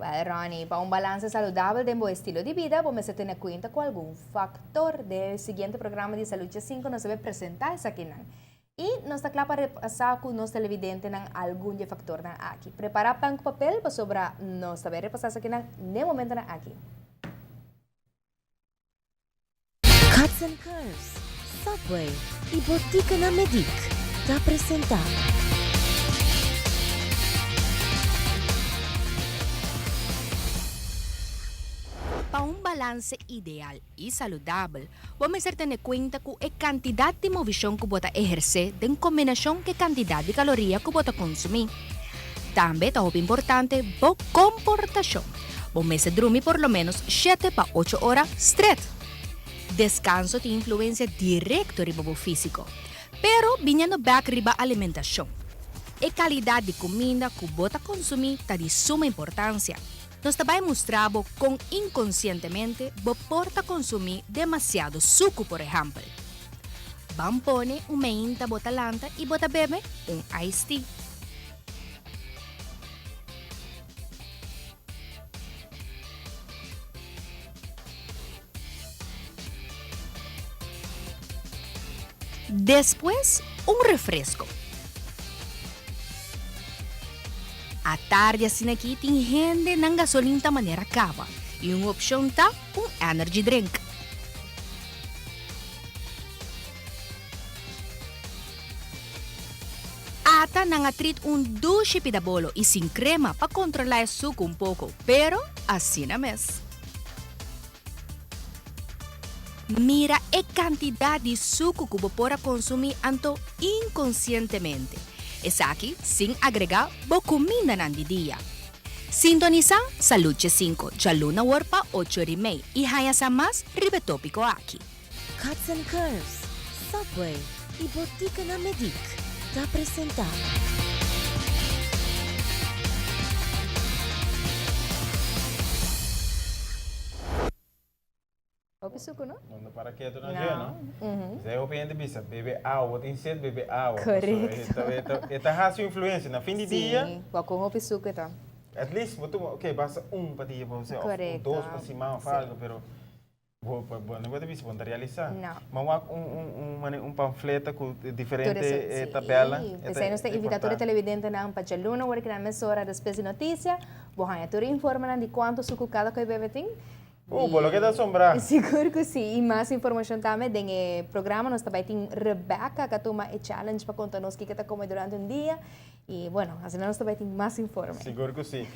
Well Ronnie, pa un balanse saludabel den bo estilo di bida, bo mester tene kuenta ku algun faktor. Den e siguiente programa di Salud Djasinko nos ta bay presenta esakinan. I nos ta kla pa repasá ku nos televidentenan algun di e faktornan aki. Prepará pen ku papel pasobra nos ta bay repasá esakinan n'e momentonan aki. Cuts and Curves, Subway y Boticanan Medic ta presenta. Pa un balanse ideal y saludabel, bo mester tene cuenta cu e cantidad di movicion cu bo ta eherce den combinacion cu e cantidad di caloria cu bo ta consumi. Tambe ta hopi importante bo comportacion. Bo mester drumi por lo menos shete pa ocho ora stret. Descanso tin influencia directo riba bo fisico. Pero biniendo bek riba alimentacion. E calidad di cuminda cu bo ta consumi ta di suma importancia. Nos ta bay mustra bo con inconcientemente bo por ta consumi demasiado sucu por ehempel. Ban pone un meinta bo ta lanta y bo ta bebe un iced tea. Despues un refresco. Atardi asina aki tin hende nan gasolin ta manera caba y un opcion ta un energy drink. Ata nan a trit un dushi pida bolo y sin crema pa controla e sucu un poco, pero asina mes. Mira e cantidad di sucu cu bo por a consumi anto inconcientemente. Esaki sin agrega bo cumindanan di dia. Sintonisa Salud Djesinco djaluna wor pa ocho ori mei y haña sa mas riba e topico aki. Cuts and Curves, Subway y Boticanan Medic ta presenta. Hopi suku, no? No no para ketu na dje, no? Esei hopi hende bisa, bebe awa, bo tin sed, bebe awa. Korekto. E ta hasi un influensia. Na fin di dia. Si, bo kon hopi suku e ta. At least bo tuma, ok, basta un pa dia, bo of dos pa siman of algo, pero Bo bo no ta bisa bo no ta realisa. No. Ma wak un un un mane un pamfleta ku diferente Tur eso, sí. tabela. P'esei nos ta invita tur e televidentenan pa djaluna wor keda mesora despues di notisia. Bo haña tur e informenan di kuantu suku kada ku e bebe tin. Bo lo keda asombrá. Sigur ku sí. I mas informashon tambe den e programa nos ta bai tin Rebecca ku a tuma e challenge pa konta nos kiko ta kome durante un dia. I bueno, asina nos ta bai tin mas informe. Sigur ku sí.